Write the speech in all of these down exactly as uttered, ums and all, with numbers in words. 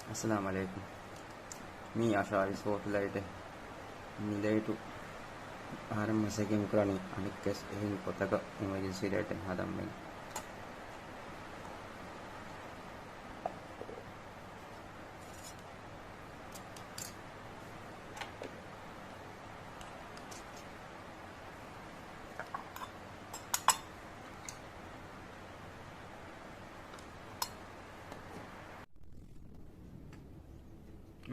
އައްސަލާމު ޢަލައިކުމް. މީ އަށާރީސް ވޯޓް ލައިޓެއް. މި ލައިޓު އަހަރެން މަސައްކަތް ކުރާނީ އަނެއްކަސް އެހެން ގޮތަކަށް އިމަޖެންސީ ލައިޓެއް ހަދަން މެން.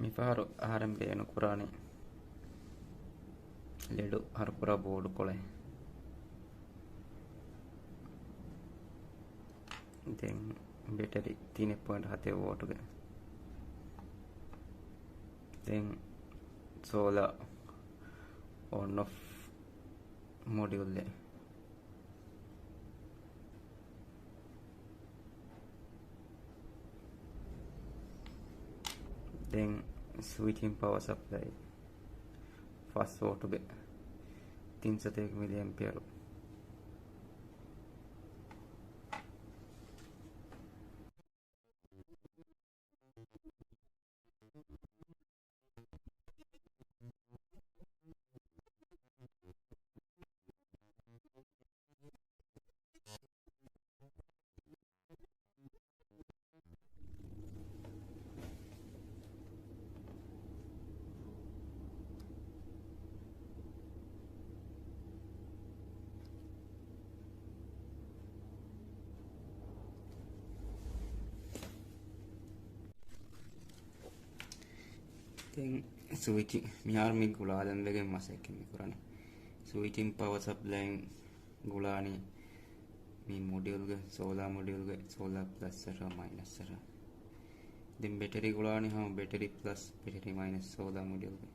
މިފަހަރު އަހަރެން ބޭނުންކުރާނީ ލެޑު ހަރުކުރާ ބޯޑުކޮޅެއް. ދެން ބެޓަރީ ތިނެއް ޕޮއިންޓް ހަތެއް ވޯޓުގެ. ދެން ސޯލާ އޮން އޮފް މޮޑިއުލްއެއް. ދެން ސްވިޗިން ޕަވަ ސަޕްލައި ފަސް ވޯޓުގެ ތިން ސަތޭކަ މިލިއެމްޕިއަރު. ދެން ސުވިޗި މިހާރު މި ގުޅާލަން ވެގެން މަސައްކަތް މި ކުރަނީ. ސުވިޗިން ޕަވަ ސަޕްލައިން ގުޅާނީ މި މޮޑިއުލްގެ، ސޯލާ މޮޑިއުލްގެ ސޯލާ ޕްލަސް އަށާ މައިނަސް އަށާ. ދެން ބެޓަރީ ގުޅާނީ ހަމަ ބެޓަރީ ޕްލަސް، ބެޓަރީ މައިނަސް ސޯލާ މޮޑިއުލްގެ.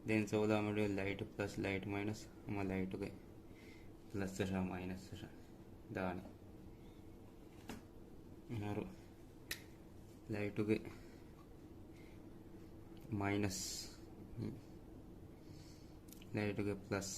ދެން ސޯލާ މޮޑިއުލް ލައިޓު ޕްލަސް، ލައިޓު މައިނަސް، ހަމަ ލައިޓުގެ ޕްލަސް އަށާ މައިނަސް އަށާ ދާނެ. އަހަރު ލައިޓުގެ މައިނަސް، ލައިޓުގެ ޕްލަސް.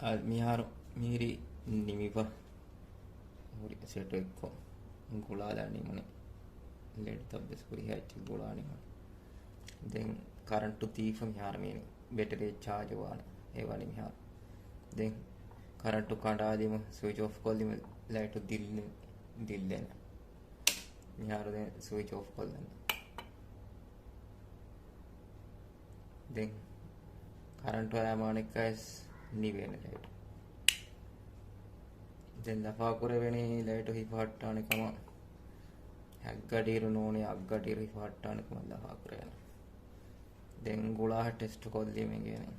އާ، މިހާރު މިހިރީ ނިމިފަ ހުރި ސެޓް އެއްކޮށް ގުޅާލާ ނިމުނީ. ލެޑްތައް ވެސް ހުރިހާ އެއްޗެއް ގުޅާ ނިމުނީ. ދެން ކަރަންޓު ދީފަ މިހާރު މީނީ ބެޓަރީ ޗާޖު ވާނެ. އެ ވަނީ މިހާރު. ދެން ކަރަންޓު ކަނޑާލީމަ ސުވިޗް އޮފް ކޮށްލީމަ ލައިޓު ދިއްލި-، ދިއްލޭނެ. މިހާރު ދެން ސުވިޗް އޮފް ކޮށްލަން. ދެން ކަރަންޓު އައިމާ އަނެއްކާވެސް ނިވޭނެ ލައިޓު. ދެން ލަފާކުރެވެނީ ލައިޓު ހިފަހައްޓާނެ ކަމަށް. ހައްގަޑިއިރު ނޫނީ އަށްގަޑިއިރު ހިފަހައްޓާނެ ކަމަށް ލަފާކުރެވެނީ. ދެން ގުޅާހަށް ޓެސްޓް ކޮށްލީމަ އިނގޭނެ.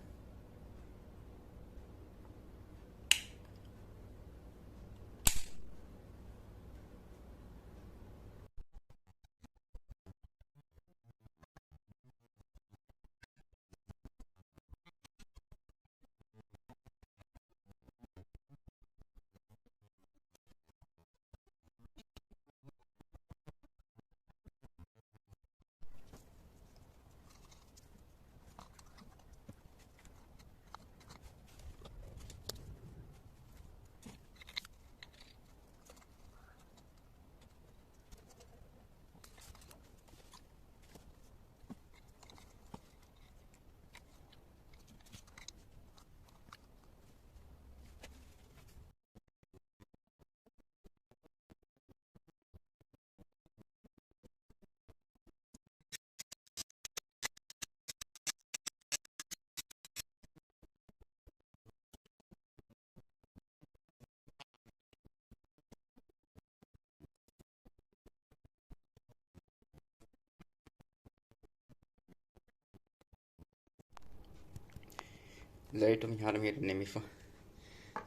ލައިޓު މިހާރު މިހިރަ ނިމިފަ.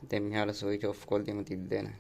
ދެން މިހާރު ސުއިޗް އޮފް ކޮށްލީމަ ތިއްދޭނެ.